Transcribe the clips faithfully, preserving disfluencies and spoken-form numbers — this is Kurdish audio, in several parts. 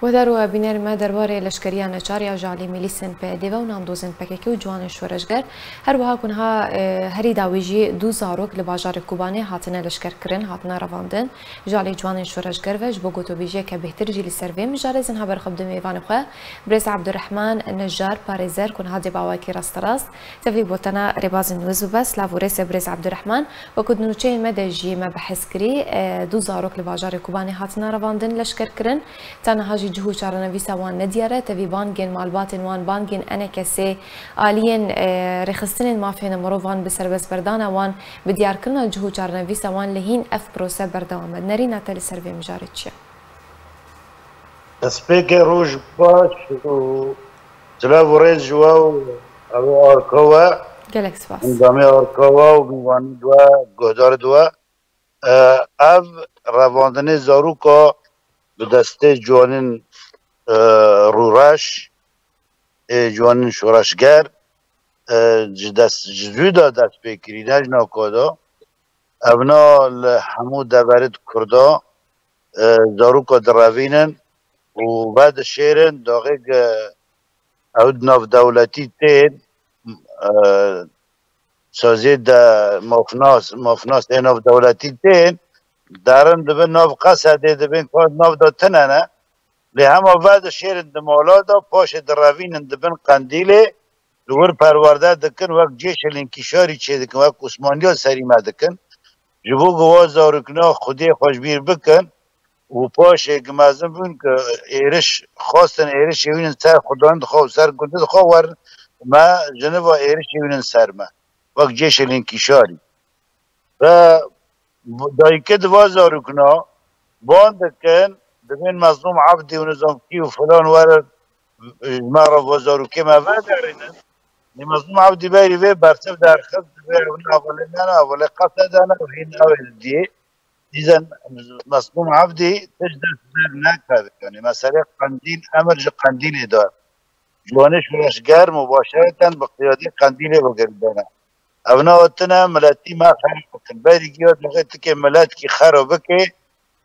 Guhdar û bînerê me derbarê leşkeriya neçar ya ji alî milîsên P Y D ve û nandozên P K K û ciwanên şoreşger, her wiha ku niha, e, herî dawî jî du zarok li bajarê Kobanê hatine leşkerkirin, hatine revandin. Ji alî ciwanên şoreşger ve ji bo gotûbêjiyeke bêhtir jî li ser vê mijarê ez ê niha ber xwe bidim mêvanê xwe, birêz Abdurrehman Necar, parêzer ku niha dê bi awayekî rasterast tevlî bo te ne. Rêbazên wis bibe. Silav û rêz birêz Abdurrehman. Wekî di nûçeyên me de jî me behs kirî, e, du zarok li bajarê Kobanê hatine revandin, leşkerkirin. Ta niha jî cih û çarenivîsa wan nediyar e. Tevî bangên malbatên wan, bangên E N K S'ê, aliyên, e, rêxistinên mafên mirovan bi serbestberdana wan, bi diyarkirina cih û çarenivîsa wan li hîn ev prose berdewam e. Nerîna te li ser vê mijarê çi ye? Destpêkê roj baş û silav û rêz ji we û ev arka we. Gelek spas. Endamê arka we û mîvanî we, guhdar we. E, ev revandinê zaroka bi destê ciwanên, e, rûreş, ê ciwanên şoreşger, e, ji dest, ji zû de dest pê kirî, ne ji naka de. Evna li hemû deverê di Kurda, e, zaroka direvînin û vedişêrin, daxê, e, ew di navdewletî tên, e, saziyê de mafnas, mafnasê navdewletî tên, derin dibin nav Qesedê, dibin ka nav de tine ne. Lê hema vedişêrin di mala de, paşê direvînin dibin Qendîlê, li wir perwerde dikin, wek cêşê lînkîşarî çêdikin, wek Osmaniya serî me dikin. Ji bo ku wa zarokina Xwedê xwe ji bîr bikin û paşê ku mezin bûn ku êriş xwestin, êrişê wî nin ser xudan dixwe û ser gundî dixwe, werin me ji niva êrişê wî nin ser me. Wek cêşê lînkîşarî. Ve dayikê di va zarokina ban dikin, dibên Mezlûm Ebdî û nizam kî û filan werin ji me re va zarokê me vegerînin. Lê Mezlûm Ebdî berî vê bersiv derxist, divê ew ne hevalê me ne, hevalê Qesede ne û hîn ew ê didiyê. Dîzen Mezlûm Ebdî tişt dest ber nekeve. Yanî meselê Qendîl, emir ji Qendîlê dar. Ciwanê şoreşger mubaşereten bi qiyadê Qendîlê bigirîdene. Ev ne hatine miletî me xerab bikin. Berî giya daxê tikê miletkî xerab bikê,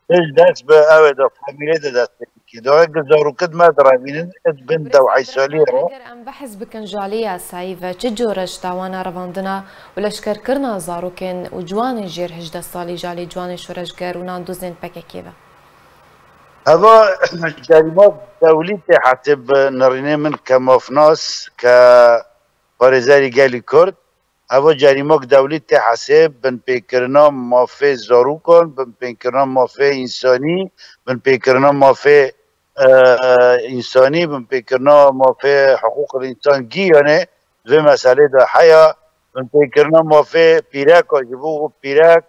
tişt dest bi ew ê de, famîlê de dest pê dikê. Daxê ku zarokit me direvînin, it bin dew heysaliyê re. Eger em behs bikin ji alî yasayî ve, çi cure ji tawana revandina û leşkerkirina zarokên û ciwanên jêr hejdeh salî ji alî ciwanên şoreşger û nandozên P K K ve? Heva cerîmak dewlî tê hesê bi nirînê min ke mafnas, ke parêzerî gelî Kurd. Heva cerîmak dewlî tê hesê binpêkirina mafê zarokan, binpêkirina mafê însanî, binpêkirina mafê, e, însanî, binpêkirina mafê hiqûqil însan gî, yanê vê meselê de heya, binpêkirina mafê pîreka ji bo pîrek,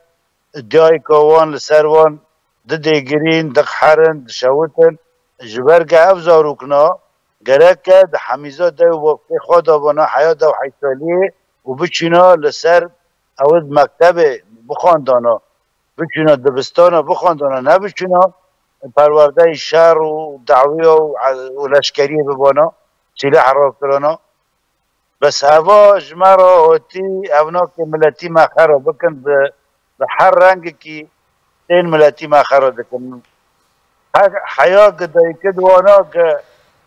dayika wan li ser wan didêgirîn, diqherin, dişewitin. Ji ber ke ev zarokna gereke di hemîza dew û bavkê xwe de bana heya dew heysaliyê û biçîna li ser ew di mektebê bixwandana, biçîna dibistana bixwandana, nebiçîna perwerdeyê şer û dawîya û, û leşkeriyê bibana, sîleh rakirana. Bes heva ji me re hatî, ev nake miletî me xera bikin, bi, bi her rengekî tên miletî me xera dikin. He-, heya ki dayikê di wana ki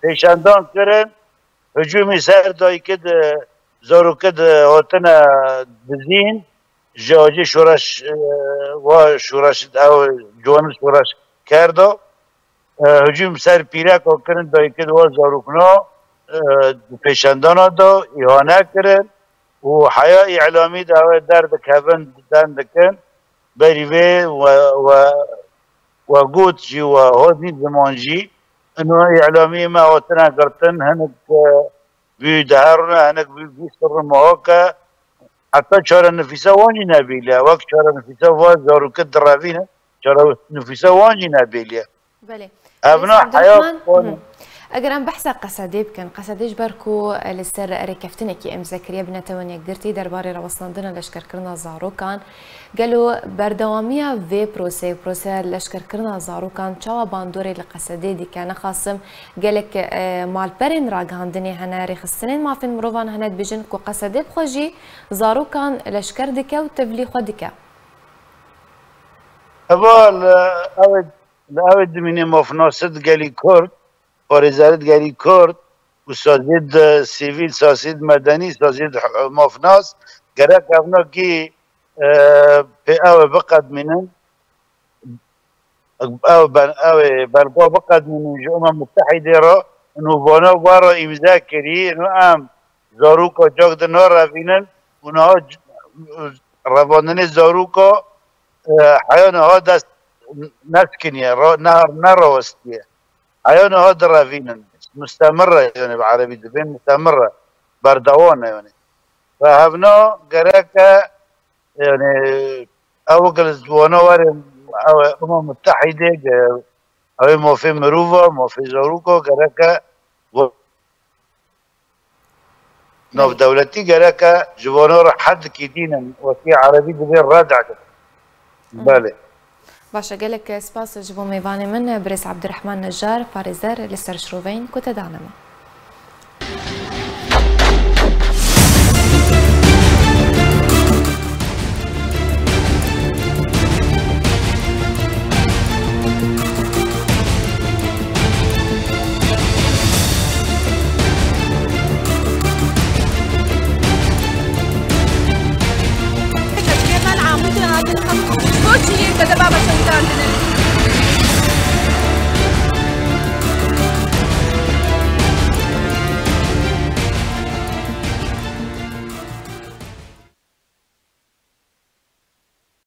pêşendan kirin, hicûmî ser dayikê di zarokê di hatine dizîn, ji acê şoreş, e, wa şoreş, ew ciwanê şoreş kerdo. E, hicûm ser pîreka kirin, dayikê di wa zarokna, e, di pêşendana da îhane kirin û heya îlamî de ew ê derdikevin, deng dikin, berî vê we, we, we got jî, we hat nî ziman jî, ino îlamî me hatine girtin, hinek, e, bî diherûne, hinek bî bîst rû mehake, heta çarenivîsa wan jî nebêliye. Wek çarenivîsa va zarokê direvîne, çarenivîsa wan jî nebêliye. Belê. Evna Birêz heya Abdurrahman, hı. Eger em behsa Qesedê bikin, Qesedê ji ber ku, e, li ser rêkeftinekî îmze kiriye bi Netewên Yekgirtî derbarê rawestandina leşkerkirina zarokan, gelo berdewamiya vê proseyê, proseya leşkerkirina zarokan çawa bandorê li Qesedê dike? Nexasim gelek, e, malperên ragihandinê hene, rêxistinên mafên mirovan hene, dibêjin ku Qesedê bi xwe jî zarokan leşker dike û tevlî xwe dike. Eva li ew ê, li ew ê dimînê mafnasê di gelî Kurd, parêzerê digerî Kurd û saziyê di sivîl, saziyê di medenî, saziyê di mafnas, gerek evna kî, e, pê ew ê biqedmînin, ew ber-, ew ê belga biqedmînin ji Umem Mutehîdê re, û vana we re îmze kirî, û em zarûka cak di narevînin, û niha c-, revandinê zarûka, e, heya niha dest neskiniye, ra-, ne-, nerawestiye. Heya niha direvînin. Mustemir e, yani bi erebî dibên mustemir e. Berdewam e, yani. Ve hevna gereke, yani, ew wekî li wana were, ew ê Umem Mutehîdê ge-, ew ê mafê mirova, mafê zarûka gereke, navdewletî gereke ji vana re heddikî dînin, wekî erebî dibê red edin. Belê. Baş e, gelek spas ji bo mêvanê min, birêz Abdurrahman Necar, parêzer li ser şiroveyên ku te dane me. Çeşmê me li Amûdê hatin xemt. Ji bo çi yên bede baba şewitandine?